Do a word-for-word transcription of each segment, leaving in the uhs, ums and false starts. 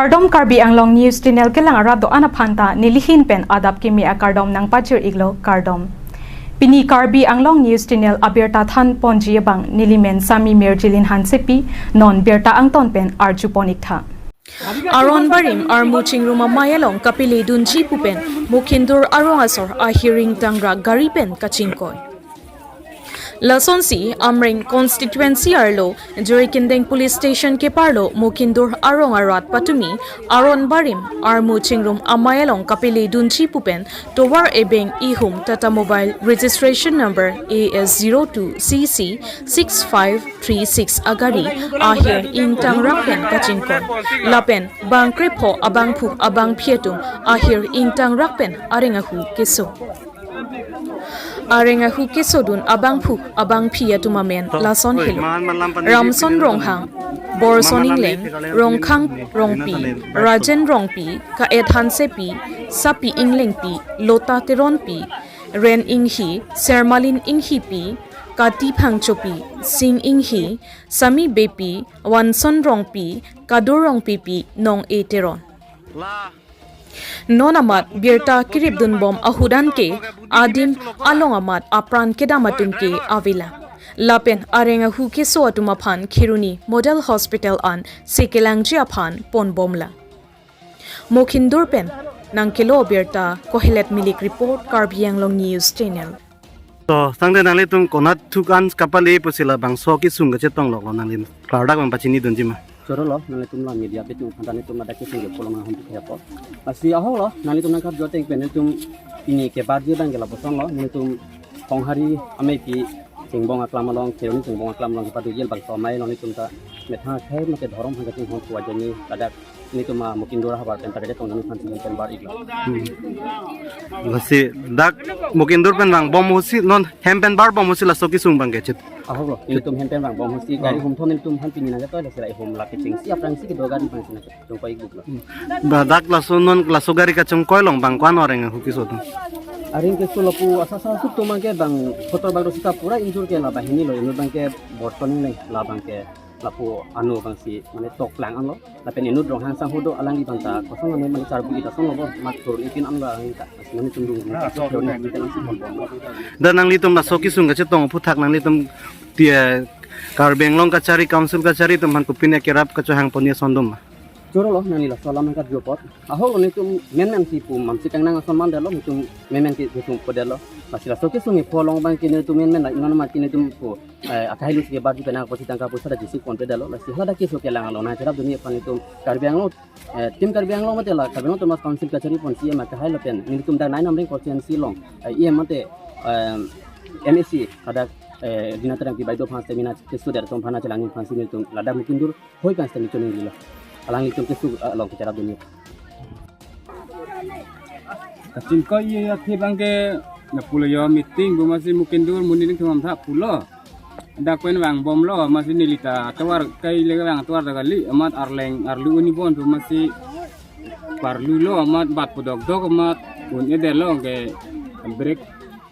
Kardom, Karbi Anglong News Channel kelang arat do-an aphan ta nelihin pen adap kimi akardom nangpajir-iklo, kardom. Pini Karbi Anglong News Channel abirta thanponji abang nelimen Sami Mirjilin Hansepi, non birta angton pen arjupon-iktha. Aron barim armu chingrum amei along kapele dunji pu pen Mukindur arong asor ahir ingtangrak gari pen kachingkoi. Lasonsi Amreng constituency arlo Jirikindeng Police Station keparlo Mukindur arong arat patumi aron barim armu chingrum amei along kapele dunji pu pen tovar ebeng ihum Tata Mobile registration number A S zero two C C six five three six agari ahir ingtangrak pen kachingkoi. Lapen bang krepho abangphu abangphi atum ahir ingtangrak pen areng ahu keso. Areng ahu kesodun abangphu abangphi atum amen lason helo: Ramson Ronghang, Borson Ingleng, Rongkhang Rongpi, Rajen Rongpi, Ka-et Hansepi, Sapi Inglengpi, Lota Teronpi, Ren Inghi, Sermalin Inghipi, Kati Phangchopi, Sing Inghi, Sami Beypi, Wanson Rongpi, Kadur Rongpipi, Nong-e Teron. Non amat birta kiripdunbom ahudan ke adim along amat apran kedam atum ke avelang. Lapen areng ahu keso atum aphan Kheroni Model Hospital an sekelangji aphan ponbomlang. Mukindur pen nangkelo birta Kohelet Milik report, Karbi Anglong News Channel. To, tangte nanglitum konat thuk an kapale pusi labangso kesung kachetong loklo, nangli klardak abang pachinidunji ma? Chorolo, nanglitum la media atum aphan ta nelitum ladak kesung ke pulo nang hum khe po. Lasi ahoklo, nanglitum nangkap joteng pen nelitum pini kebarji abang ke lapuson lo, nelitum Konghari ameipi Chingbong aklam along, Kheroni Chingbong aklam along kepaduji labangso amei along nelitum ta methang akhei mate dhorom aphan kachinghon pu ajoine ladak nelitum a Mukindur ahavar pen ta kachetong nangphan si hem pen bar-iklo. Hmm. Lasi dak Mukindur pen vangbom ahutsi, non hem pen barbom ahutsi laso kesung abang kechit. Ahoklo, nelitum hem pen vangbom ahutsi, gari humthom nelitum aphan pini nangketoi, lasi la ihum la kechengsi aphrangsi kedo gari abang si nangketoi. Chongkoi-ikbuklo. Hmm. Ba dak laso non laso gari kachongkoi along bang ko-an areng ahu keso atum? Areng keso lapu asa asa asuk atum abang ke bang kotor bang rosita pura injur ke la banghini lo, inut abang ke Borson Ingleng, labang ke lapu anu abang si mane toklang anlo. Lapen inut Ronghang sangho do, alangli abang ta kosong anu mane charbu ita song lo bo, mat thur ipin anlo alangli ta. Lasi nelitum dung. Dan nanglitum laso kesung kachetong aphuthak nanglitum tie Karbi Anglong kachari, council kachari atum aphan kopine kerap kachohang ponji ason doma? Chorolo, nangli laso alam nangkap jopot. Ahoklo, nelitum menmen si pu mamsi kangnang ason mandetlo, nelitum menmen ke nelitum podetlo. Lasi laso kesung ipho along abang ke nelitum menmen la inon amat ke nelitum pu, eh, akahai lusi kebarji pen nangkapotsi tangka poisa ta jisi ponpedetlo. Lasi hala dak keso kelang along nangcherapdunji aphan nelitum Karbi Anglong, eh, Team Karbi Anglong mate la Karbi Anglong Autonomous Council kachari pon C E M akehai lapen nelitum dak nine Amreng constituency along, eh, E M mate, eh, M A C hadak, eh, Rina Terangpi baideo aphan seminar keso der atum aphan nangchelangji aphan si nelitum ladak Mukindur hoi kan sitame choningrilo. Alanglitum keso, eh, along kecharapdunji. Kachingkoi athe abang ke lapulo yo meeting pu masi Mukindur amonit atum aphan tha pulo. Dak pen vangbomlo, masi neli ta atovar kai le vang atovar ta kali, amat arleng arlu un-e bon pu masi parlulo, amat bat pudokdok amat un-edetlo ke brake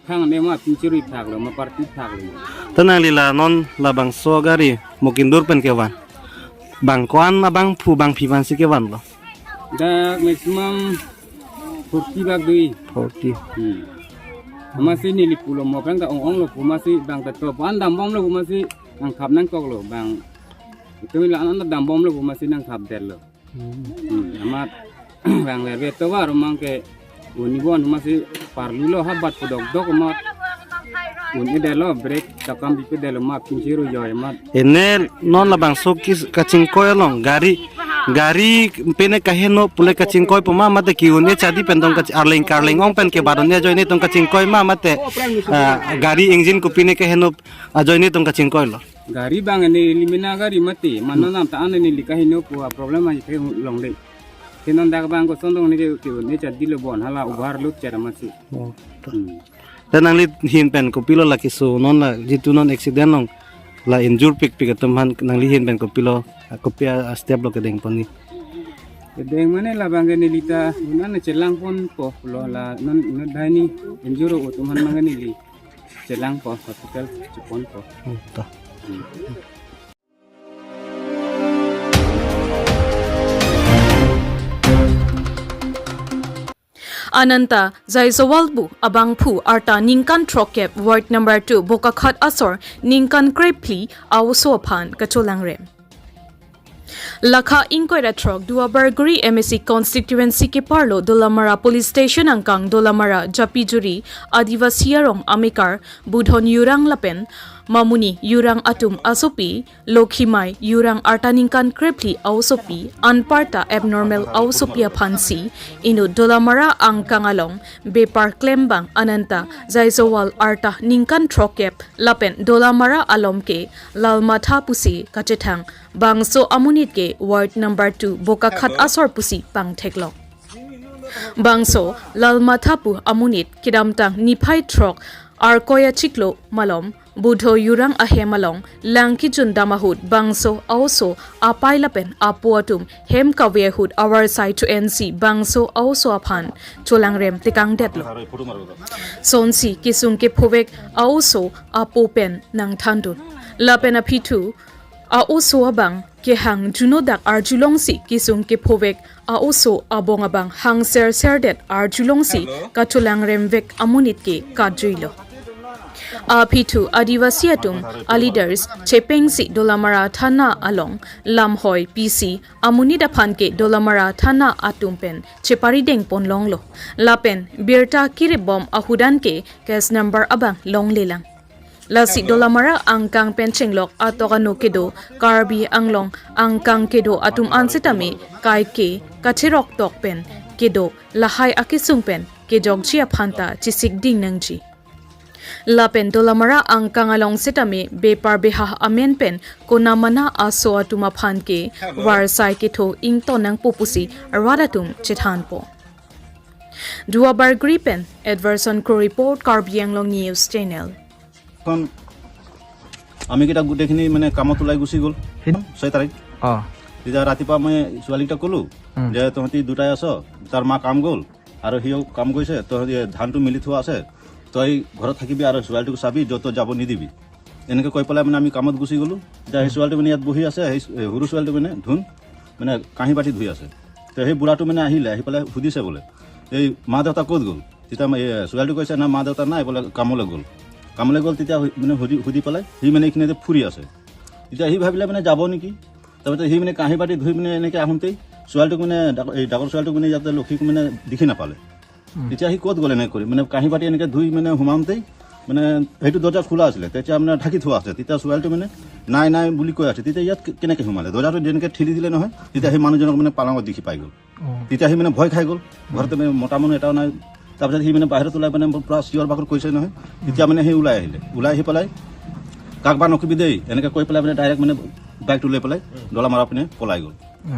thang ne ma pinchiri thaklo, ma parti thaklo. Ta nangli la non labangso gari Mukindur pen kevan, bang ko-an abangphu bangphi aphan si kevanlo? Dak maximum forty bak do-i. Forty. Hmm. Masi neli pulo mo abang ta ong-onglo pu masi bang ta to pan dambomlo pu masi nangkhap nangkoklo bang. Itum la an dambomlo pu masi nangkhapdetlo. Hmm. Hmm, amat bang verve atovar abang ke un-e bon masi parlulo, ha bat pudokdok amat un-edetlo, brake takam bipedetlo, ma pinchiro joi amat. Ene non labangso kes kachingkoi along gari, gari pine kaheno pule kachingkoi pu ma mate ke-un-e chadi pen tong kach-, arleng karleng ong pen kebat un-e ajoine tong kachingkoi ma mate, ah, gari engine kopine kaheno ajoine tong kachingkoilo? Gari abang neli mena gari mati, mano nam ta an neli kaheno pu a problem ahi ke longle. Ke non dak abang koson tong ne ke, ke-un-e chadilo bon hala overload chera masi. Oh, to. Hmm. Dan nangli ahin pen kopilo la keso non la jitu non accident along la injure pikpik atum aphan nangli ahin pen kopilo, kopi a step lo kedeng ponji? Kedeng mane labang ke neli ta unan chelang ponpo lo la non non dai ni injure atum aphan abang ke neli chelangpo, hospital cheponpo. Hmm, to. Hmm. Ananta Jaiswal pu abangphu arta ningkan throkkep, ward number two Bokakhat asor ningkan krephli a-oso aphan kacholangrem. Lakha ingkoi ra throk Duarbagori M A C constituency keparlo Dolamara Police Station angkang Dolamara Japijuri Adivasi arong amekar Budhon Urang lapen Mamuni Urang atum asopi, Lokhimai Urang arta ningkan krephli a-osopi, anparta abnormal a-osopi aphansi inut Dolamara angkang along bepar klembang ananta Jaiswal arta ningkan throkkep lapen Dolamara alom ke Lalmatha pusi kachethang bangso amonit ke ward number two Bokakhat asor pusi pangtheklong. Bangso Lalmatha pu amonit kedamtang niphai throk Arkoi achiklo malom Budho Urang ahem along lang kejun dam ahut bangso a-oso apei lapen apo atum hem kave ahut avarsai thu ensi bangso a-oso aphan cholangrem tekangdetlo. Sonsi kesung kephovek a-oso apo pen nangthandun. Lapen aphi thu a-oso abang kehang junodak arjulongsi kesung kephovek a-oso abong abang hangser serdet arjulongsi kacholangremvek amonit ke katjuilo. Aphi thu Adivasi atum a-leaders chepengsi Dolamara Thana along lamhoi pisi amonit aphan ke Dolamara Thana atum pen cheparideng ponlonglo. Lapen birta kirip bom ahudan ke case number abang longlelang. Lasi Dolamara angkang pen chenglok atok ano kedo Karbi Anglong angkang kedo atum an setame kaike kacherok tok pen kedo lahai akesung pen kejokji aphanta chesikding nangji. Lapen Dolamara angkang along setame bepar behah amen pen konamana aso atum aphan ke varsai ketho ington nangpo pusi rat atum chethanpo. Duarbagori pen Edverson Kro report, Karbi Anglong News Channel. এখন আমি কেইটা গোটেইখিনি মানে কামত ওলাই গুচি গ'ল। সেই- ছয় তাৰিখ। অ তেতিয়া ৰাতিপুৱা মই ছোৱালীকেইটাক ক'লো উম। যে তহঁতি দুটাই আছ, তাৰ মা কাম গ'ল আৰু সিও কাম গৈছে, তহঁতি ধানটো মেলি থোৱা আছে, তই ঘৰত থাকিবি আৰু ছোৱালীটোক চাবি, য'ত ত'ত যাব নিদিবি। এনেকৈ কৈ পেলাই মানে আমি কামত গুচি গ'লো। এতিয়া সেই ছোৱালীটো মানে ইয়াত বহি আছে, সেই এ, সৰু ছোৱালীটো মানে ধুন মানে কাঁহী বাতি ধুই আছে। তো সেই বুঢ়াটো মানে আহিলে, আহি পেলাই সুধিছে বোলে, "এই মা দেউতা ক'ত গ'ল?" তেতিয়া মই, এ, ছোৱালীটো কৈছে, "না, মা দেউতা নাই, বোলে কামলৈ গ'ল।" কামলৈ গ'ল, তেতিয়া সু- মানে সুধি সুধি পেলাই সি মানে এইখিনিতে ফুৰি আছে। তেতিয়া সি ভাবিলে মানে যাব নেকি। তাৰপিছত সি মানে কাঁহী বাতি ধুই মানে এনেকৈ আহোঁতেই ছোৱালীটোক মানে ডাঙৰ- এই ডাঙৰ ছোৱালীটোক মানে ইয়াতে লক্ষীক মানে দেখি নাপালে। তেতিয়া সি ক'ত গ'ল এনেকৈ কৰি মানে কাঁহী বাতি এনেকৈ ধুই মানে সোমাওঁতেই মানে সেইটো দৰ্জা খোলা আছিলে, তেতিয়া মানে ঢাকি থোৱা আছে। তেতিয়া ছোৱালীটো মানে নাই নাই বুলি কৈ আছে। তেতিয়া ইয়াত কে- কেনেকৈ সোমালে? দৰ্জাটো যেনেকৈ ঠেলি দিলে নহয়, তেতিয়া সেই মানুহজনক মানে পালঙত দেখি পাই গ'ল। অ তেতিয়া সি মানে ভয় খাই গ'ল। ঘৰতে মানে মতা মানুহ এটাও নাই। তাৰপিছত সি মানে বাহিৰত ওলাই মানে পূৰা চিঞৰ বাখৰ কৰিছে নহয়। তেতিয়া মানে সি ওলাই আহিলে, ওলাই আহি পেলাই কাক বা নকবি দেই এনেকৈ কৈ পেলাই মানে ডাইৰেক্ট মানে বাইকটো লৈ পেলাই ডলামাৰা পিনে পলাই গ'ল। অ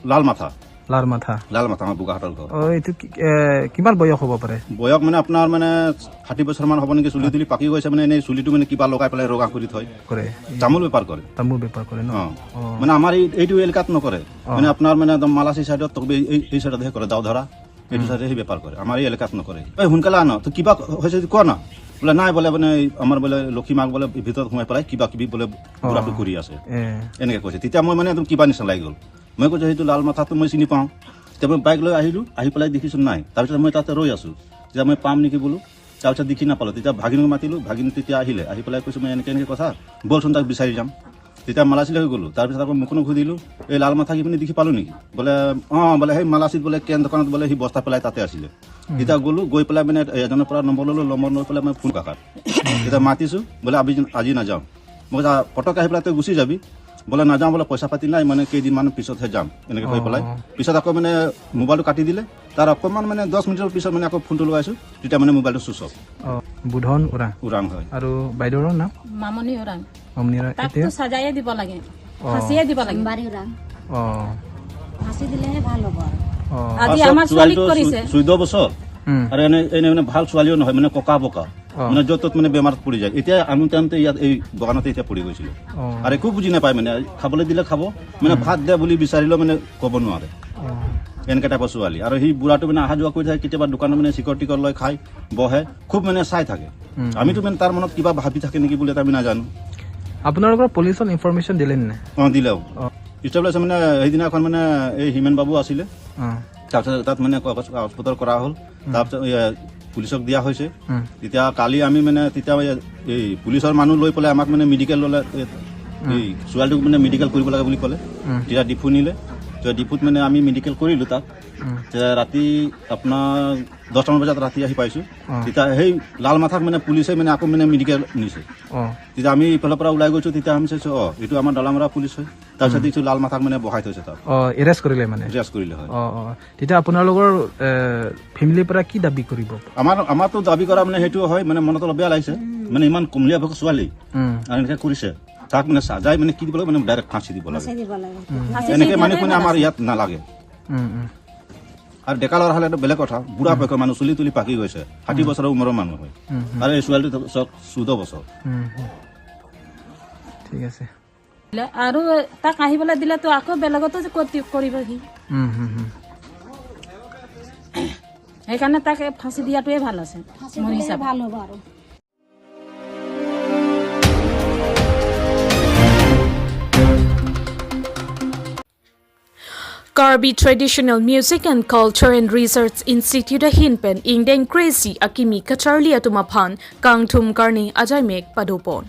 লালমাথা, লালমাথা। লালমাথা আমাৰ বোকাহাটৰ ঘৰ। অ এইটো কি- এ, কিমান বয়স হ'ব পাৰে? বয়স মানে আপোনাৰ মানে ষাঠি বছৰমান হ'ব নেকি, চুলি তুলি পাকি গৈছে মানে, এনেই চুলিটো মানে কিবা লগাই পেলাই ৰঙা কৰি থয়। কৰে। তামোল বেপাৰ কৰে। তামোল বেপাৰ কৰে ন? অ। অ। মানে আমাৰ এই এইটো এলেকাত নকৰে। অ। মানে আপোনাৰ মানে একদম মালাচী চাইডত তকবে এই এই চাইডতহে কৰে, দাওধৰা এইটো চাইডে সি বেপাৰ কৰে, আমাৰ এই এলেকাত নকৰে। এই সোনকালে আন, তো কিবা হৈছে যদি কোৱা না। বোলে নাই, বোলে মানে এই আমাৰ বোলে লক্ষী মাক বোলে ভিতৰত সোমাই পেলাই কিবা কিবি বোলে বুঢ়াটো কৰি আছে, এ এনেকে কৈছে। তেতিয়া মই মানে একদম কিবা নিচিনা লাগি গ'ল। মই কৈছোঁ সেইটো লাল মাথাটো মই চিনি পাওঁ। তেতিয়া মই বাইক লৈ আহিলোঁ, আহি পেলাই দেখিছোঁ নাই। তাৰপিছত মই তাতে ৰৈ আছোঁ, তেতিয়া মই পাম নেকি বোলো। তাৰপিছত দেখি নাপালোঁ, তেতিয়া ভাগিনক মাতিলোঁ, ভাগিন তেতিয়া আহিলে, আহি পেলাই কৈছোঁ মই এনেকে এনেকে কথা, বলচোন তাক বিচাৰি যাম। তেতিয়া মালাচীলৈ গ'লোঁ। তাৰপিছত আকৌ মুখনক সুধিলোঁ, "এই লাল মাথা কি পিনে দেখি পালোঁ নেকি?" বোলে, "অ', বোলে সেই মালাচীত বোলে কেন দোকানত বোলে সি বস্তা পেলাই তাতে আছিলে।" তেতিয়া গ'লোঁ, গৈ পেলাই মানে এজনৰ পৰা নম্বৰ ল'লোঁ, নম্বৰ লৈ পেলাই মই ফোন কাষত তেতিয়া মাতিছোঁ, বোলে, "আজি আজি নাযাওঁ।" মই কৈছোঁ, "পটক আহি পেলাই তই গুচি যাবি।" বোলে, "নাযাওঁ, বোলে পইচা পাতি নাই, মানে কেইদিনমান পিছতহে যাম," এনেকে কৈ পেলাই। পিছত আকৌ মানে মোবাইলটো কাটি দিলে। তাৰ অকণমান মানে দহ মিনিটৰ পিছত মানে আকৌ ফোনটো লগাইছোঁ, তেতিয়া মানে মোবাইলটো চুইচ অফ। অ বুধন ওৰাং। ওৰাং হয়। আৰু বাইদেউৰ নাম? মামনি ওৰাং। অমনিৰা তাকতো এতিয়া? চাজায়ে দিব লাগে, অ। ফাঁচিয়ে দিব লাগে। সোমবাৰী ওৰাং। অ ফাঁচি দিলেহে ভাল হ'ব আৰু। অ আজি পাছত আমাৰ ছোৱালীক ছোৱালীটো কৰিছে। চু- চৈধ্য বছৰ। উম। আৰু এনে এনে মানে ভাল ছোৱালীও নহয়, মানে ককা বকা। অ। মানে য'ত ত'ত মানে বেমাৰত পৰি যায়। এতিয়া আনোতে আনোতে ইয়াত এই বাগানতে এতিয়া পৰি গৈছিলে। অ। আৰু একো বুজি নাপায় মানে, খাবলৈ দিলে খাব, মানে ভাত দে বুলি বিচাৰিলেও মানে ক'ব নোৱাৰে। অ। এনেকে টাইপৰ ছোৱালী। আৰু সি বুঢ়াটো মানে অহা যোৱা কৰি থাকে, কেতিয়াবা দোকানত মানে চিকৰ টিকৰ লৈ খায়, বহে, খুব মানে চাই থাকে। উম। আমিতো মানে তাৰ মনত কিবা ভাবি থাকে নেকি বুলি এটা আমি নাজানো। আপোনালোকৰ পুলিচত ইনফৰমেশ্যন দিলে নে নাই? অ, দিলেও। অ। ষ্টেবিলাইজাৰ মানে সেইদিনাখন মানে এই হিমেন বাবু আছিলে, অ। তাৰপিছত তাত মানে কাগজ কাগজ পত্ৰ কৰা হ'ল। তাৰপিছত এ, পুলিচক দিয়া হৈছে। উম। তেতিয়া কালি আমি মানে তেতিয়া এ, এই পুলিচৰ মানুহ লৈ পেলাই আমাক মানে মেডিকেল ল'লে, এ, এই ছোৱালীটোক মানে মেডিকেল কৰিব লাগে বুলি ক'লে। উম। তেতিয়া ডিফু নিলে। তেতিয়া ডিফুত মানে আমি মেডিকেল কৰিলোঁ তাত। উম। তেতিয়া ৰাতি আপোনাৰ দহটামান বজাত ৰাতি আহি পাইছোঁ। অ। তেতিয়া সেই লালমাথাক মানে পুলিচে মানে আকৌ মানে মেডিকেল নিছে। অ। তেতিয়া আমি ইফালৰ পৰা ওলাই গৈছোঁ, তেতিয়া আমি চাইছোঁ, অ, এইটো আমাৰ দলামৰা পুলিচ হয়। তাৰপিছত উম। দেখিছোঁ লালমাথাক মানে বহাই থৈছে তাত। অ, এৰেষ্ট কৰিলে মানে? এৰেষ্ট কৰিলে, হয়। অ, অ। তেতিয়া আপোনালোকৰ, এ, ফেমিলিৰ পৰা কি দাবী কৰিব? আমাৰ, আমাৰতো দাবী কৰা মানে সেইটো হয়, মানে মনত অলপ বেয়া লাগিছে। মানে ইমান কমলীয়া বয়সৰ ছোৱালী উম। আৰু এনেকে কৰিছে। তাক মানে চাজাই মানে কি দিব লাগে, মানে ডাইৰেক্ট ফাঁচি দিব লাগে। ফাঁচি দিব লাগে। উম। ফাঁচি এনেকে দিব মানুহ লাগে। কোনে আমাৰ ইয়াত নালাগে। উম, উম। আৰু ডেকা ল'ৰা হ'লে এইটো বেলেগ কথা, বুঢ়া উম। বয়সৰ মানুহ, চুলি তুলি পাকি গৈছে, ষাঠি উম। বছৰৰ উমৰৰ মানুহ হয়। উম, উম। আৰু এই ছোৱালীটো চাওক, চৈধ্য বছৰ। উম, উম। ঠিক আছে। আৰু তাক আহিবলৈ দিলেতো আকৌ বেলেগতো যে ক'ত কৰিব সি। উম, হুম, হুম। সেইকাৰণে তাক এই ফাঁচি দিয়াটোৱে ভাল আছে, ফাঁচি মোৰ দিলেহে হিচাপত। ভাল হ'ব আৰু। Karbi Traditional Music and Culture and Research Institute ahin pen ingdeng kre-isi akimi kacharli atum aphan kangthum karne ajaimek padopon.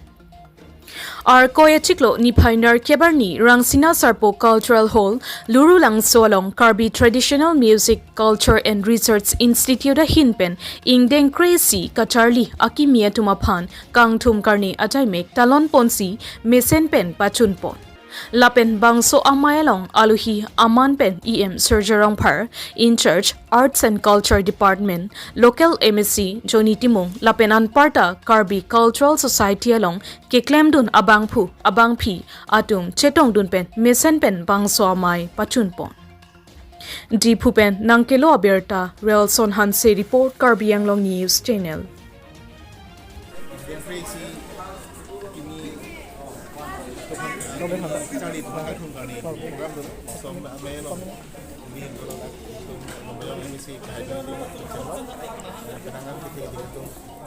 Arkoi achiklo niphai nerkep arni Rangsina Sarpo Cultural Hall, Lurulangso along Karbi Traditional Music, Culture and Research Institute ahin pen ingdeng kre-isi kacharli akimi atum aphan kangthum karne ajaimek talon ponsi mesen pen pachun pon. Lapen bangso amei along alohi aman pen E M Surjya Rongphar, in charge Arts and Culture Department, local M A C Johnny Timung, lapen anparta Karbi Cultural Society along keklemdun abangphu abangphi atum chetongdun pen mesen pen bangso amei pachun pon. Diphu pen nangkelo abirta, Relson Hanse report, Karbi Anglong News Channel.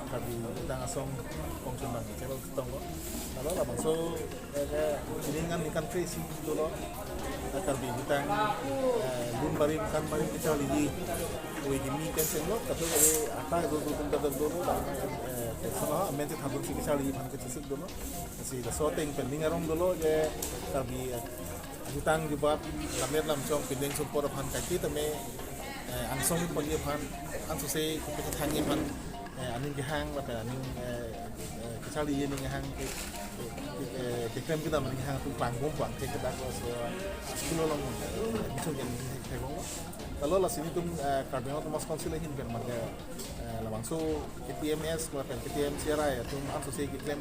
Karbi Jutang Asong kongchun bang channel tong lo. Lalu labangso, eh, ke, ini kan ikan kre-isi dolo. Eh, Karbi Jutang, eh, lun barim kan barim kacharliji. Kue kimi kan cheng lo, kado kado ata kado kado kado dolo. Eh, sono amen si thadun si kacharliji aphan kachesik dolo. Si laso ateng pen ning arong dolo je Karbi, eh, jutang jubat, lammet lamchong, pindeng sumpot aphan kaike tame, eh, angsong ponji aphan, ansose kepethangji aphan, eh, aning kehang, lapen aning, eh, eh, kacharliji aning kehang, ke, ke, eh, keklem kedam aning kehang atum klangbom abang ke kedak lo, so, school along, eh, muchung jen thek thek bom lo. Lalu lasi nelitum, eh, Karbi Anglong Autonomous Council ahin pen mane, eh, labangso K T M S lapen K T M C R I atum ansose keklem,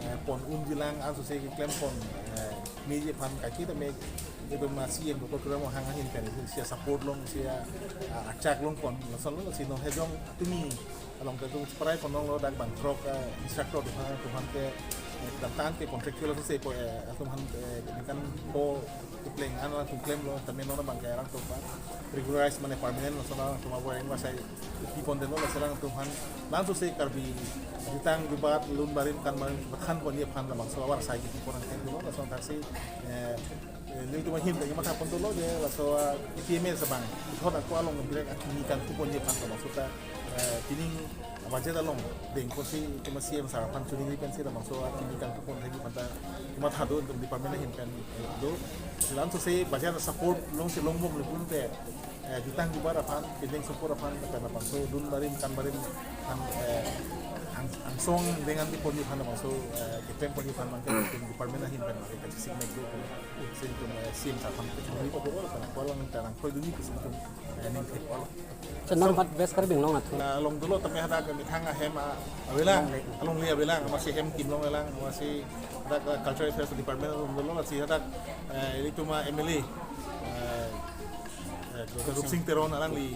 eh, pon unjilang, ansose keklem pon, eh, meji aphan kaike tame itum C M Doctor Tuliram Ronghang ahin pen isi a-support long, isi a, ah, achak long pon, lason lo, lasi non hejong atumi along ketung spray pon long lo dak bang throk, eh, instructor atum aphan, atum aphan ke, eh, dam tan ke contractual asose po, eh, atum aphan, eh, ningkan po kepleng an alangtum klem lo, tame non abang ke alangtum aphan regularize mane permanent lason alangtum abo yang masai pi pon dolo, lason alangtum aphan langsose Karbi jutang jubat lun barim kan barim bethan ponji aphan labangso abar sai kipi pon angthek dolo, lason thaksi, eh, eh, nelitum ahin tadi matha pon dolo je laso, ah, K T M S abang ithot ako along direct akimi kangthu ponji aphan labangso ta, eh, pining budget along dengkon si itum a-C M sir aphan chuningri pensi labangso akimi kangthu pon thekji aphan ta matha do, itum department ahin pen, eh, do. Langsose budget support longsi longbom le pulote, eh, jutang jubat aphan, pindeng sumpot aphan, lapen labangso lun barim kan barim aphan, eh, ang-, angsong dengan di ponji aphan labangso, eh, keklem ponji aphan mangke itum department ahin pen mangke kachesik mek do. Lasi itum, eh, C M sir aphan kachuningri padolo, lapen ako along ta nangkroidunji pusi itum, eh, ning thek lo. Chenam hat West Karbi Anglong athu. Na long dolo tame hadak methang ahem a-, avelang, alongle avelang, amatsi hem kim long avelang, amatsi hadak, eh, Cultural Affairs Department along dolo, lasi hadak, eh, ilitum a-M L A, eh, eh, Tarup Singh Teron alangli,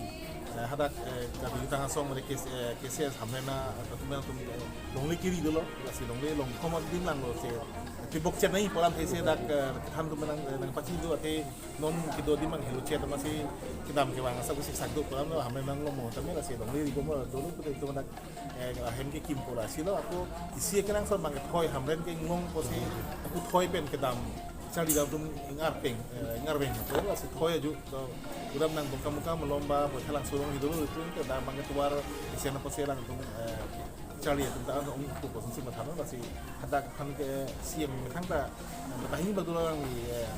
eh, hadak, eh, Karbi Jutang Asong mane K C, eh, K C S Hamren atum atum, eh, longle kiri dolo, lasi longle long khom adim lang lo se, tibok chet nai polam thesi dak, eh, kethan atum nang, eh, nangpachi do ate non kedo adim ang helo chet amatsi kedam kevang asap kesik sak do polam lo, Hamren nang lo mo tame lasi longle ri bom lo dolo pute itum dak, eh, ahem kekim pora si lo, ako isi kenangsot abang ke thoi Hamren ke inglong pusi ako thoi pen kedam Charli atum ingarpeng, eh, ingarpeng. Laso thoi aju, to, uram nang bongkam bongkam malom ba, bo thalang surong hidulo itu, ke da bang ketuar, isian apa serang atum, eh, charli atum ta ong tu posisi matha lo, lasi hadak aphan ke C M methang ta, eh, tahini badula lang ni, eh,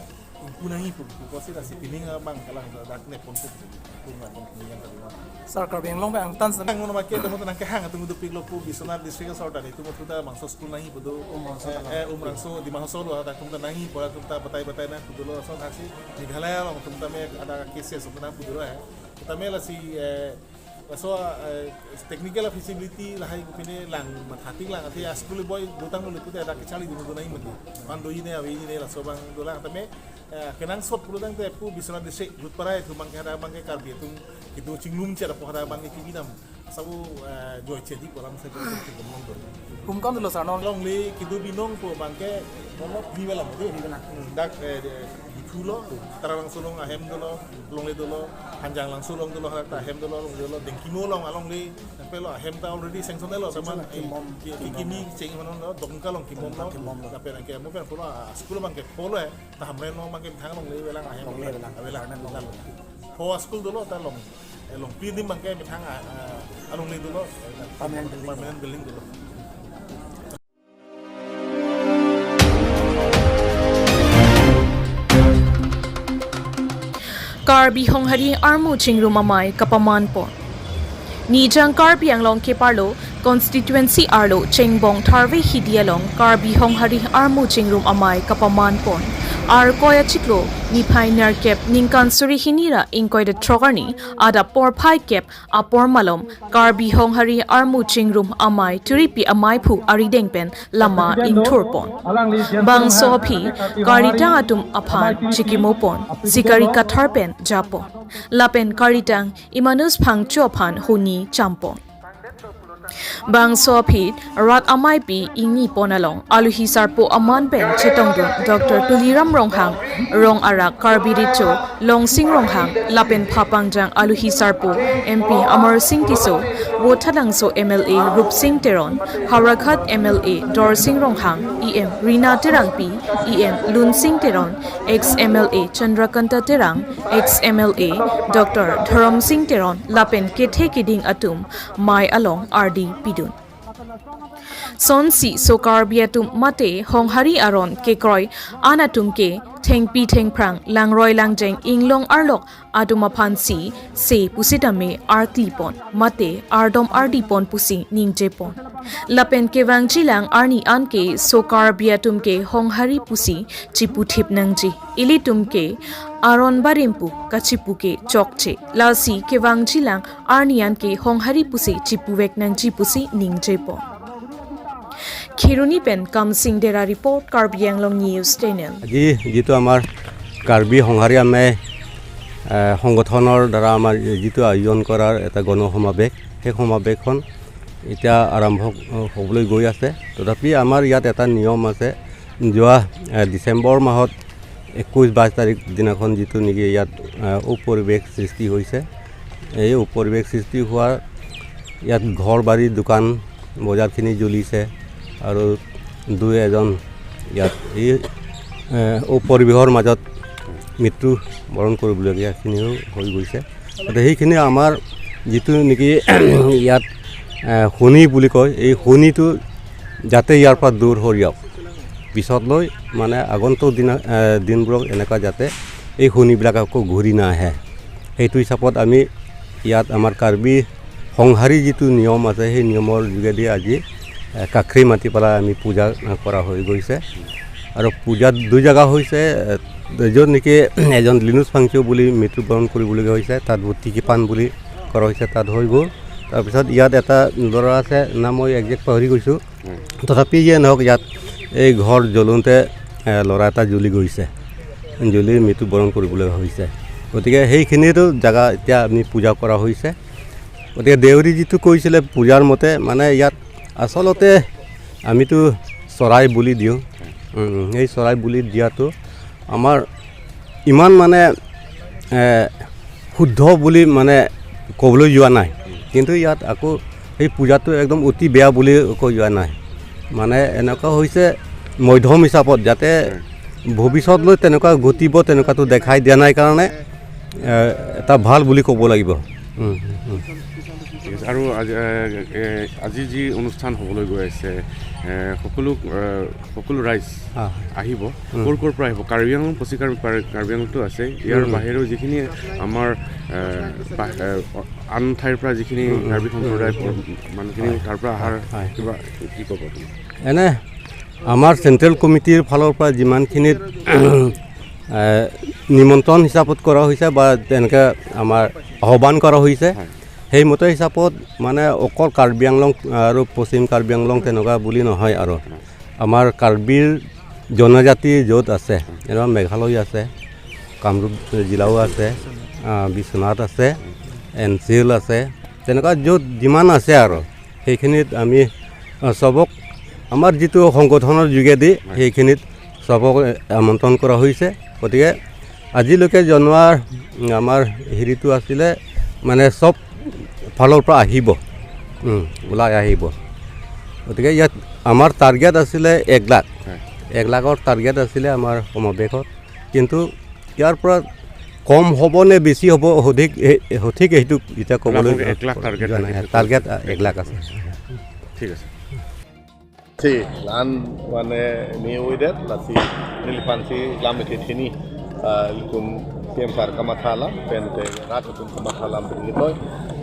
ingpu nangji pu, pu kosi lasi pining abang kalang dak nepon pu. Sir, Karbi Anglong pen angtan sen. Ang nang make temu tenang kehang temu dupik lo pu Biswanath district asor tadi temu tuta bangso school nangji pu do. Umrangso eh, eh, Umrangso, Dima Hasao lo, hadak temu tenang ji pu la temu ta batai batai nang pu dolo, so haksi Meghalaya along temu tame ada cases temu nang pu dolo eh. Tame lasi, eh, laso, eh, technical feasibility lahai pine lang mathatik lang athe a school boy dotang lo pu te ada kecharli dun dun nangji mati. Man do ji ne ave ji ne laso bang dolang tame, eh, kenangsot pulotangte pu Biswanath district Rutparai atum abang ke hadak abang ke Karbi atum kedo chinglum chet apot hadak abang ke kibinam. Sabu, eh, joy chet di kolam sa ke ke gomong do. Kum kam dolo sir non. Longle kedo binong pu abang ke mono phli alam de. Phli alam. Hmm, dak, eh, de, Diphu lo, Taralangso along ahem dolo, longle dolo, Hanjanglangso along dolo, hadak ta ahem dolo, longle dolo, Dengkimo along alongle, lapen lo ahem ta already sanction lo, sanction sama, eh, kimbom, ki-, ki-, kimbom. Kimi cheng mano lo, Dongka along kimbom lo, kimbom lo. Lapen ke mo pen pulo, ah, school abang ke pulo eh, ta Hamren along abang ke thang longle avelang ahem. Longle avelang. Avelang. Avelang. Ho school dolo ta long, eh, longpi adim abang ke methang, ah, ah, alongle dolo, eh, permanent building. Permanent building dolo. Karbi Honghari armu chingrum amei kapaman pon. Nijang Karbi Anglong keparlo constituency arlo Chengbong Tharve Hidi along Karbi Honghari armu chingrum amei kapaman pon. Arkoi achiklo niphai nerkep ningkan suri hini ra ingkoi ra throk arni adap porphai kep apor malom Karbi Honghari armu chingrum amei turipi ameiphu arideng pen lama ingthur pon. Bangso aphi karitang atum aphan chikimo pon, sikari kathar pen japon. Lapen karitang Emmanuel Phangcho aphan honi champon. Bangso aphi rat ameipi ingni pon along aluhi sarpo aman pen chetongdun Doctor Tuliram Ronghang, Rong Arak Karbi Recho Longsing Ronghang, lapen Phapangjang aluhi sarpo M P Amarsing Tisso, Vothatlangso M L A Rupsing Teron, Howraghat M L A Dorsing Ronghang, E M Rina Terangpi, E M Lunsing Teron, ex M L A Chandrakanta Terang, ex M L A Doctor Dhorom Sing Teron, lapen kethe keding atum mei along ardi pidun. Sonsi so Karbi atum mate Honghari aron kekroi an atum ke thengpi thengphrang langroi langjeng inglong arlok atum aphansi se pusitame arti pon mate ardom ardi pon pusi ningje pon. Lapen kevangjilang arni anke so Karbi atum ke Honghari pusi chiputhip nangji. Ilitum ke aron barim pu kachipu ke chokche. Lasi kevangjilang arni anke Honghari pusi chipuvek nangji pusi ningje pon. Kheroni pen Kamsing Dera report, Karbi Anglong News Channel. আজি যিটো আমাৰ কাৰ্বি সংহাৰী আমে, এ, সংগঠনৰ দ্বাৰা আমাৰ যিটো আয়োজন কৰাৰ এটা গণ সমাৱেশ, সেই সমাৱেশখন এতিয়া আৰম্ভ, অ, হ'বলৈ গৈ আছে। তথাপি আমাৰ ইয়াত এটা নিয়ম আছে, যোৱা, এ, ডিচেম্বৰ মাহত একৈছ বাইছ তাৰিখ দিনাখন যিটো নেকি ইয়াত, এ, অপৰিৱেশ সৃষ্টি হৈছে, এই অপৰিৱেশ সৃষ্টি হোৱাৰ ইয়াত ঘৰ বাৰী, দোকান, বজাৰখিনি জ্বলিছে আৰু দুই এজন ইয়াত এই, এ, অপৰিৱেশৰ মাজত মৃত্যু বৰণ কৰিবলগীয়াখিনিও হৈ গৈছে। গতিকে সেইখিনি আমাৰ যিটো নেকি ইয়াত, এ, শনি বুলি কয়, এই শনিটো যাতে ইয়াৰ পৰা দূৰ হৈ যাওক, পিছলৈ মানে আগন্তুক দিনা, এ, দিনবোৰত এনেকুৱা যাতে এই শনিবিলাক আকৌ ঘূৰি নাহে, সেইটো হিচাপত আমি ইয়াত আমাৰ কাৰ্বি সংহাৰী যিটো নিয়ম আছে, সেই নিয়মৰ যোগেদি আজি, এ, কাখৰি মাতি পেলাই আমি পূজা, এ, কৰা হৈ গৈছে। আৰু পূজাত দুই জেগা হৈছে, এ, য'ত নেকি এজন লিনুচ ফাংচু বুলি মৃত্যুবৰণ কৰিবলগীয়া হৈছে, তাত টিকিপান বুলি কৰা হৈছে, তাত হৈ গ'ল। তাৰপিছত ইয়াত এটা ল'ৰা আছে, নাম মই একজেক্ট পাহৰি গৈছোঁ। তথাপি যিয়ে নহওক, ইয়াত এই ঘৰ জ্বলোতে, এ, ল'ৰা এটা জ্বলি গৈছে, জ্বলি মৃত্যুবৰণ কৰিবলগীয়া হৈছে। গতিকে সেইখিনিতো জেগা এতিয়া আমি পূজা কৰা হৈছে। গতিকে দেউৰী যিটো কৈছিলে পূজাৰ মতে, মানে ইয়াত আচলতে আমিতো চৰাই বলি দিওঁ। উম, সেই চৰাই বলি দিয়াটো আমাৰ ইমান মানে, এ, শুদ্ধ বুলি মানে ক'বলৈ যোৱা নাই, কিন্তু ইয়াত আকৌ সেই পূজাটো একদম অতি বেয়া বুলি কৈ যোৱা নাই। মানে এনেকুৱা হৈছে মধ্যম হিচাপত, যাতে ভৱিষ্যতলৈ তেনেকুৱা ঘটিব, তেনেকুৱাটো দেখাই দিয়া নাই কাৰণে, এ, এটা ভাল বুলি ক'ব লাগিব। উম, উম। ঠিক আছে। আৰু আজি, এ, এ, আজি যি অনুষ্ঠান হ'বলৈ গৈ আছে, এ, সকলো, এ, সকলো ৰাইজ হা। আহিব। উম। ক'ৰ ক'ৰ পৰা আহিব? কাৰ্বি আংলং, পশ্চিম কাৰ্বি, কাৰ্বি আংলংতো আছে। ইয়াৰ উম। বাহিৰেও যিখিনি আমাৰ, এ, বা-, এ, আন ঠাইৰ পৰা যিখিনি উম, উম। কাৰ্বি সম্প্ৰদায়ৰ উম, উম। মানুহখিনি হয়। তাৰ পৰা অহাৰ হয়। কিবা কি ক'ব আপুনি? এনে আমাৰ চেণ্ট্ৰেল কমিটিৰ ফালৰ পৰা যিমানখিনিত, এ, নিমন্ত্ৰণ হিচাপত কৰা হৈছে বা তেনেকে আমাৰ আহ্বান কৰা হৈছে, হয়। সেইমতে হিচাপত মানে অকল কাৰ্বি আংলং আৰু পশ্চিম কাৰ্বি আংলং তেনেকুৱা বুলি নহয় আৰু। হয়। আমাৰ কাৰ্বিৰ জনজাতি য'ত আছে, যেনেকুৱা মেঘালয় আছে, কামৰূপ জিলাও আছে, আ, বিশ্বনাথ আছে, এন চি এল আছে, তেনেকুৱা য'ত যিমান আছে আৰু সেইখিনিত আমি, আ, চবক আমাৰ যিটো সংগঠনৰ যোগেদি হয়। সেইখিনিত চবক আমন্ত্ৰণ কৰা হৈছে। গতিকে আজিলৈকে জনোৱাৰ, উম, আমাৰ হেৰিটো আছিলে মানে চব ফালৰ পৰা আহিব, উম, ওলাই আহিব। গতিকে ইয়াত আমাৰ টাৰ্গেট আছিলে এক লাখ। হয়। এক লাখৰ টাৰ্গেট আছিলে আমাৰ সমাৱেশত, কিন্তু ইয়াৰ পৰা কম হ'ব নে বেছি হ'ব, সঠিক, সঠিক সেইটো এতিয়া ক'বলৈ আপোনালোকে এক লাখ টাৰ্গেট যোৱা নাই। ৰাখিছে। টাৰ্গেট এক লাখ আছে। ঠিক আছে। Si, lan mane ni uidet, lasi nelipan si lam isi sini, ah, ilitum C M sir kamatha alam, pen te rat atum kamatha alam pen litoi.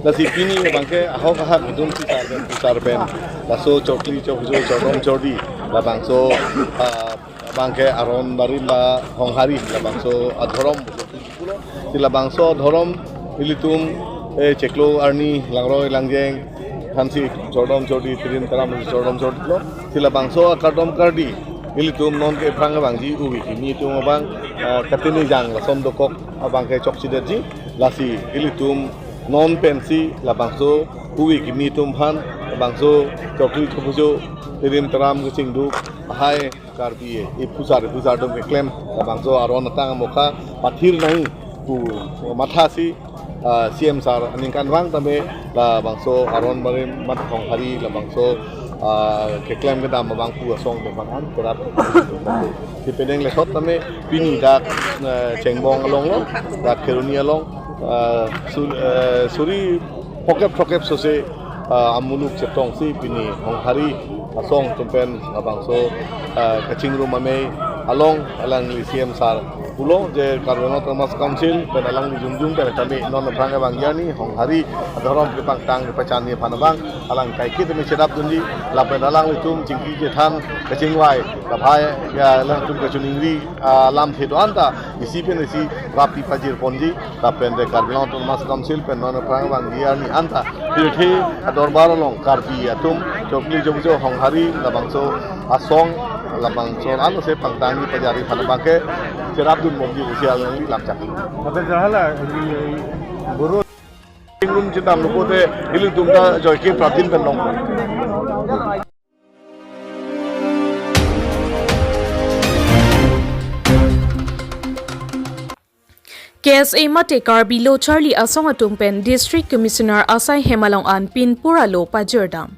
Lasi pini abangke ahok ahak itum si sar pen, si sar pen, laso chokli chokjo chodom chodi, labangso, ah, abangke aron barim ba honghari, labangso adhorom pulo. Si labangso adhorom ilitum, eh, chiklo arni langroi langjeng aphansi chodom chodi, tirim taram chodom chodilo. Si labangso akardom kardi ilitum non ke aphrang abangji uvi kimi atum abang, eh, katini jang lason dokok abangke chokchidetji. Lasi ilitum non pensi labangso uvi kimi atum aphan labangso chokli chokjo, tirim taram kachingduk ahai Karbi, eh, iphusar, iphusar atum keklem, labangso aron atang amokha pathir nangji pu mathasi, ah, C M sir aningkanvang tame labangso aron barim mat honghari labangso, ah, keklem kedam abang pu asong abang an kerap. Si penang lethot tame pini dak, eh, Chengbong along lo, dak Kheroni along, ah, su-, eh, suri phokep phokep sose, ah, amuluk chetongsi pini honghari asong atum pen labangso, ah, kachingrum amei along alangli C M sir pulo je Karbi Anglong Autonomous Council pen alangli jongjung pen kami non aphrang abang arni honghari adhorom kepangtang kepachanji aphan abang alang kaiketa me cherapdunji lapen alanglitum chingki chethan kachingvai labhai ya alangtum kachiningri, ah, lamthe do-an ta isi pen isi rapi pajirponji. Lapen te Karbi Anglong Autonomous Council pen non aphrang abang arni anta pirthe adorbar along Karbi atum chokli chokjo honghari labangso asong labangso ano se pangtangji pajari aphan abangke cherapdun bomji pusi alang lamchak. Tapi jahala, buru tingrum chinam lupo te ilitum ta joike prapjin pen long. K S A mate Karbi Lo Charli Asong atum pen District Commissioner asai hem along an pinpura lo pajirdam.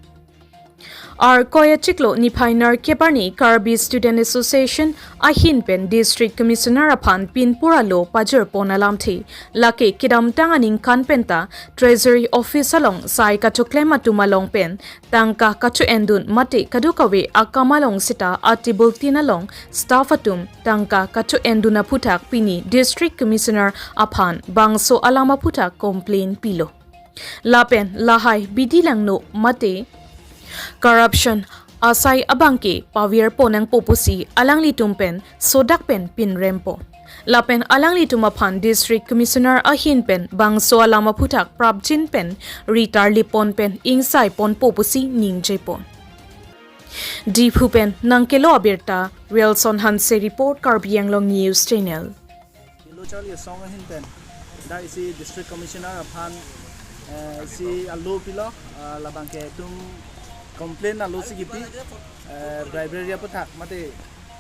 Arkoi achiklo niphai nerkep arni Karbi Student Association ahin pen District Commissioner aphan pinpura lo pajirpon alamthe. Lake kedamtang aningkan penta Treasury Office along sai kachoklem atum along pen tangka kacho-endun mate kadokave akam along seta atibultin along staff atum tangka kacho-endun aphuthak pini District Commissioner aphan bangso alam aphuthak complain pilo. Lapen lahai bidi langno mate corruption asai abangke pavirpon nangpo pusi alanglitum pen sodak pen pinrempo. Lapen alanglitum aphan District Commissioner ahin pen bangso alam aphuthak prapjin pen ritar lipon pen ingsaiponpo pusi ningjepon. Diphu pen nangkelo abirta Wilson Hanse report, Karbi Anglong News Channel. Lo Charli Asong ahin pen dak isi District Commissioner aphan, eh, isi alo pilo, ah, labangke itum complain alo si kipi, eh, bribery aphuthak mate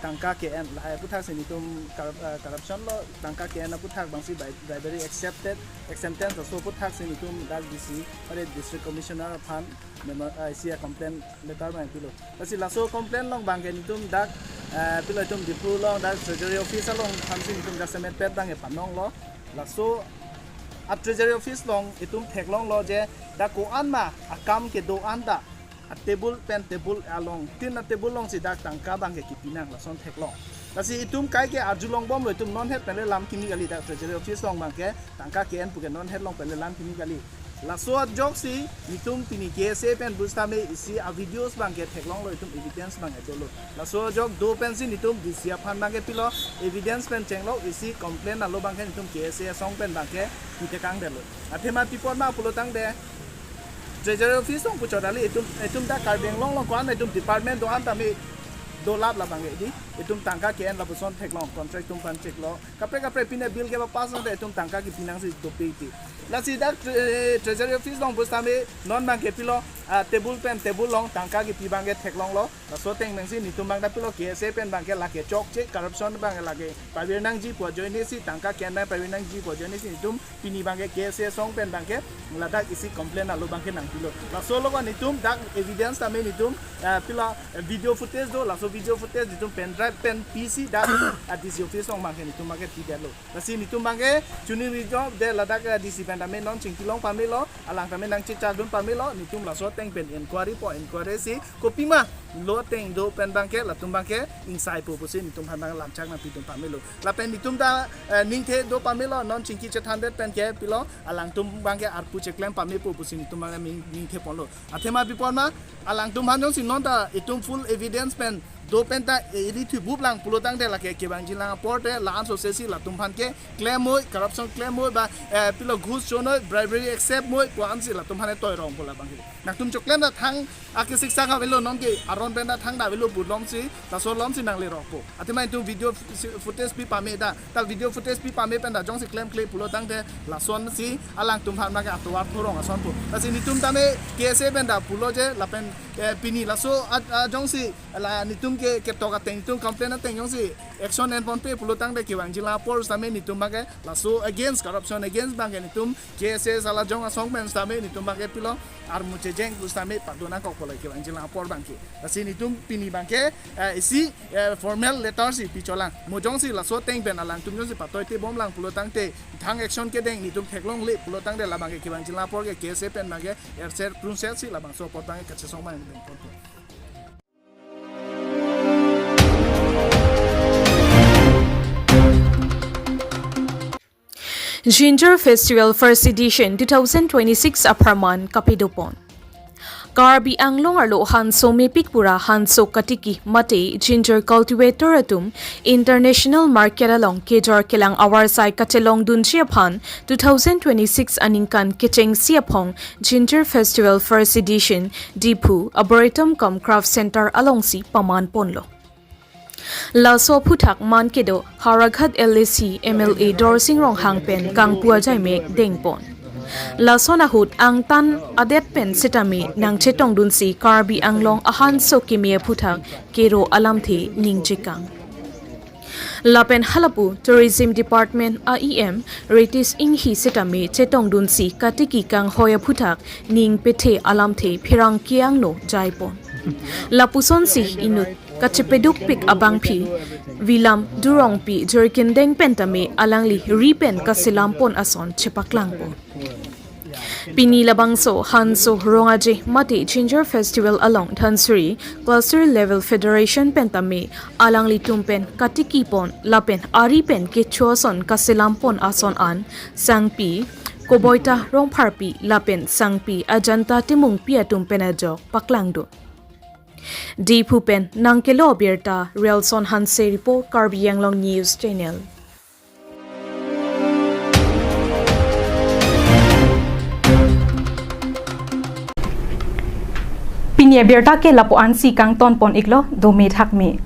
tangka ke-en lahai aphuthak si nelitum kor-, eh, corruption lo tangka ke-en aphuthak bangsi bri-, bribery accepted, acceptance laso aphuthak si nelitum dak D C mate District Commissioner aphan memo, eh, isi a complain letter abang pilo. Lasi laso complain along abangke nelitum dak Eh, pilo itum Diphu along dak Treasury Office along thansi itum jasemet pet abang ke panonglo. Laso a Treasury Office along itum theklonglo je dak ko-an ma akam kedo an ta a table pen table along tin a table alongsi dak tangka abang ke kipinang lason theklong. Lasi itum kaike arjulongbomlo, itum non het pen le lam kimi kali, dak Treasury Office along abang ke tangka ke-en pu ke non het along pen le lam kimi kali. Laso ajoksi itum pini K S A pen pusitame isi a videos abang ke theklonglo, itum evidence abang ke dolo. Laso ajok do pensi itum D C aphan abang ke pilo evidence pen chenglo, isi complaint alo abang ke itum K S A asong pen abang ke pitekang detlo. Athema pi apot ma pulo tangte Treasury Office along puchot kali, itum, itum ta Karbi Anglong along ko-an itum department do-an tame dolap la abang ke di, itum tangka ke-en lapuson theklong, contract atum aphan cheklo. Kaprek kaprek pine bill ke papass nangte itum tangka kipinangsi dopik ti. Lasi dak tre-, Treasury Office along pusitame non abang ke pilo, ah, table pen table along tangka kipi abang ke theklonglo. Laso ateng pensi itum abang ta pilo K S A pen abang ke lake chokche, corruption abang ke lake pavir nangji pu ajoinesi, tangka ke-en abang pavir nangji pu ajoinesi itum pini abang ke K S A asong pen abang ke ladak isi complaint alo abang ke nangpilo. Laso along itum dak evidence tame itum, ah, pilo, eh, video footage do, laso video footage itum pen drive pen pisi dak, ah, D C Office along abang ke itum abang ke pidetlo. Lasi itum abang ke chuni rijok de ladak, eh, D C pen tame non chingkilong pamelo, alang tame nangchechak dun pamelo, itum laso ateng pen inquiry po, inquiry si kopima lo ateng do pen abang ke latum abang ke ingsai po pusi itum aphan abang lamchak nangpidun pamelo. Lapen itum ta, eh, ningthe do pamelo, non chingki chethan det pen ke pilo, alangtum abang ke arpu cheklem pame po pusi itum abang ke ning-, ningthe ponlo. Athema pi apot ma, alangtum aphan jongsi non ta itum full evidence pen do pen ta, eh, eri thubup lang pulo tangte lake kevangji lang apor te la-an sosesi latum aphan ke klem moi, corruption klem moi ba, eh, pilo ghus cho noi, bribery accept moi pu ansi latum aphan ke toirong pu la abang ke. Nangtum choklem ta thang ake siksa ka avelo, non ke aron pen ta thang ta avelo pu alongsi, laso alongsi nanglerok po. Athema itum video f-, si-, footage pi pame ta, ta video footage pi pame pen ta jongsi klemkle pulo tangte lasonsi alangtum aphan abang ke atovar thorong ason po. Lasi itum tame K S A pen ta pulo je lapen, eh, pini laso a, a jongsi la itum ke, ketok ateng itum complaint ateng jongsi action en ponpe pulo tangte kevangji lang apor tame itum abang ke laso against, corruption against abang ke itum K S A salajong asong pen tame itum abang ke pilo armu chejeng pusitame padun nangkok pulo kevangji lang apor abang ke. Lasi itum pini abang ke, eh, isi, eh, formal letter si picholang. Mo jongsi laso ateng pen alangtum jongsi patoi tebom lang pulo tangte, thang action kedeng itum theklongle pulo tangte la abang ke kevangji lang apor ke K S A pen abang ke erser prunser si labangso apot abang ke kachesong abang deng ponpo. Ginger Festival First Edition two thousand twenty-six apharman kapedopon. Karbi Anglong arlo hanso mepik pura hanso katiki mate ginger cultivator atum international market along kejor kelang avarsai kachelong dunji aphan two thousand twenty-six aningkan kechengsi aphong Ginger Festival First Edition Diphu Arboretum cum Craft Center alongsi paman ponlo. Laso aphuthak man kedo Howraghat L A C M L A Dorsing Ronghang pen kangpu ajaimek dengpon. Lason ahut angtan adet pen sitame nangchetongdunsi Karbi Anglong ahanso keme aphuthak kero alamthe ningje kang. Lapen halapu Tourism Department a E M Ritesh Enghi sitame chetongdunsi katiki kanghoi aphuthak ning pethe alamthe pherangke angno jaipon. Lapusonsi inut kachepedukpik abangpi Vilam Durongpi Jirikindeng pen tame alangli ri pen kaselampon ason chepaklangpon. Pini labangso hanso rong aje mate Ginger Festival along Dhansiri Cluster Level Federation pen tame alanglitum pen katikipon lapen ari pen kecho ason kaselampon ason an Sangpi Koboita Rongpharpi lapen Sangpi Ajanta Timungpi atum pen ajok paklangdun. Diphu pen nangkelo abirta Relson Hanse report, Karbi Anglong News Channel. Pini abirta ke lapu-ansi kangtonpon iklo, dome thakme.